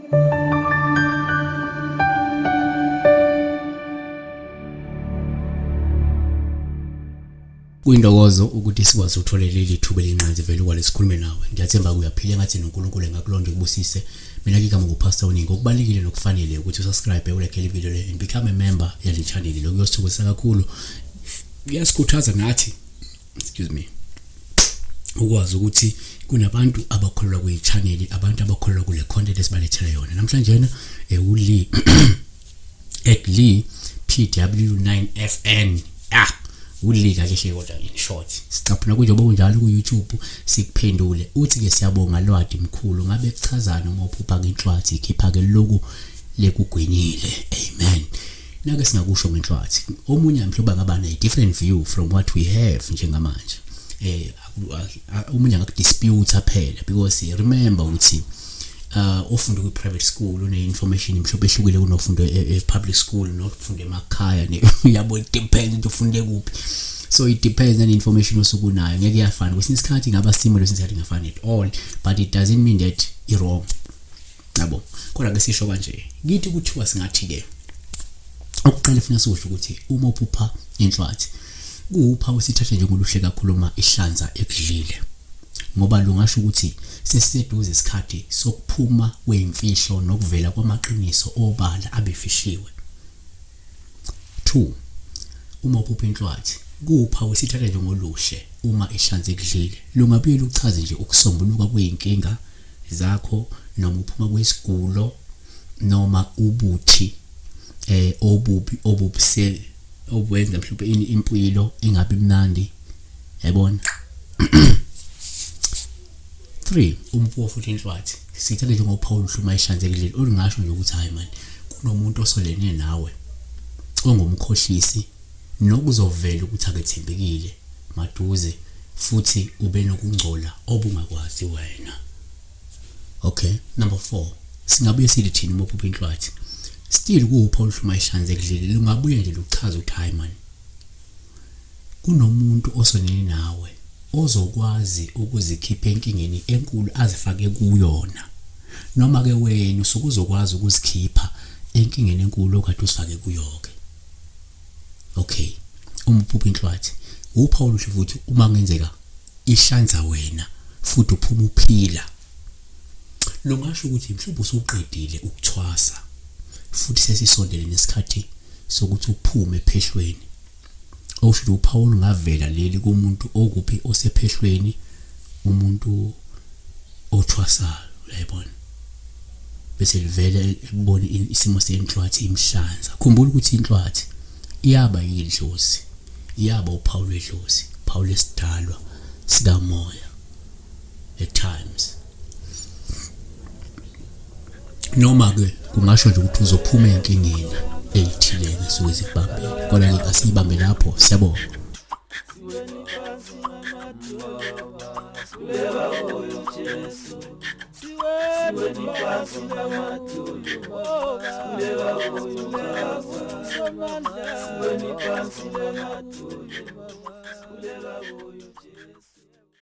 Kuyintokozo ukuthi sikwazi ukuthola leli thuba elinqanzi vele ukwale sikhulume nawe. Ngiyathemba uyaphila engathi noNkulunkulu engakulonda ukubusise. Mina ke igama nguPastor Uningi. Okubalulekile nokufanele ukuthi usubscribe ulike le video le and become a member yale channel. Lokhu kuyosithokozisa kakhulu. Kuyasikhuthaza nathi excuse me ukwazi ukuthi kunabantu abakholelwa kwi-channel, abantu abakholelwa kule content esibalethela yona namhlanje na uLee at Lee PW9FN uLee kahle hle, kodwa in short sicaphuna kunjengoba kunjalo ku-YouTube sikuphendule. Uthi ke siyabonga lwadi mkhulu, ngabe kuchazana uma uphupha ngenhlwathi ikhipha ke lokhu lekugwinyile? Amen. Nake singakusho ngenhlwathi, omunye mhlawumbe angaba ne different view from what we have njengamanje. Omunye angakudispute phela, because remember ukuthi ofunda kwi private school une information mhlawumbe ehlukile kunofunda e public school nofunda emakhaya, yabo. It depends ukuthi ufunde kuphi, so it depends on information osuke unayo. Ngeke yafana, kwesinye isikhathi ingaba similar, kwesinye isikhathi ingafani at all, but it doesn't mean that i wrong, yabo. Kodwa ke sisho kanje kithi kuthiwa singathi ke okuqala funa sikusho ukuthi uma uphupha inhlwathi, kuwuphawu sithathe njengoluhle kakhulu uma ihlanza ekudlile, ngoba lungasho ukuthi sesiseduze isikhathi sokuphuma kweyimfihlo nokuvela kwamaqiniso obala abefihliwe. 2, uma uphupha inhlwathi, kuwuphawu sithatha njengoluhle uma ihlanze ekudlile, lungabuye luchaze nje ukusombuluka kweyinkinga zakho noma uphuma kwesigulo noma ubuthi obubi obubuse obwenza mhlawumbe impilo ingabi mnandi, yayibona. 3, umfuo futhi inhlwathi sithathe njengophawu oluhle uma ihlanzekile, olungasho nje ukuthi hayi man, kunomuntu osolene nawe ongumkhohlisi nokuzovela ukuthi akethembekile maduze, futhi ube nokungcola obungakwazi wena. Okay, number 4, singabuye sithi thina uma uphupha inhlwathi, still kuwuphawu oluhle uma ihlanzekile, lungabuye nje luchaze ukuthi hayi man, kunomuntu osonene nawe ozokwazi ukuzikhipha enkingeni enkulu azifake kuyona, noma ke wena usuke uzokwazi ukuzikhipha enkingeni enkulu okade usifake kuyo-ke. Okay, uma uphupha inhlwathi, uphawu oluhle futhi uma kungenzeka ihlanza wena futhi uphuma uphila, lungasho ukuthi mhlawumbe usuqedile ukuthwasa futhi sesisondele nesikhathi sokuthi uphume ephehlweni. Okusho ukuthi uphawu olungavela leli kumuntu okuphi osephehlweni, umuntu othwasayo, uyayibona, bese livele ekubona isimo senhlwathi imhlanza. Khumbula ukuthi inhlwathi iyaba yidlozi, iyaba uphawu lwedlozi, uphawu lwesidalwa sikamoya at times, noma ke kungasho nje ukuthi uzophuma enkingeni eyithile esuke zikubambile. Kodwa ke asiyibambe lapho, siyabonga. Siweni phansi ngamadolo, sikhuleka kuyo Jesu.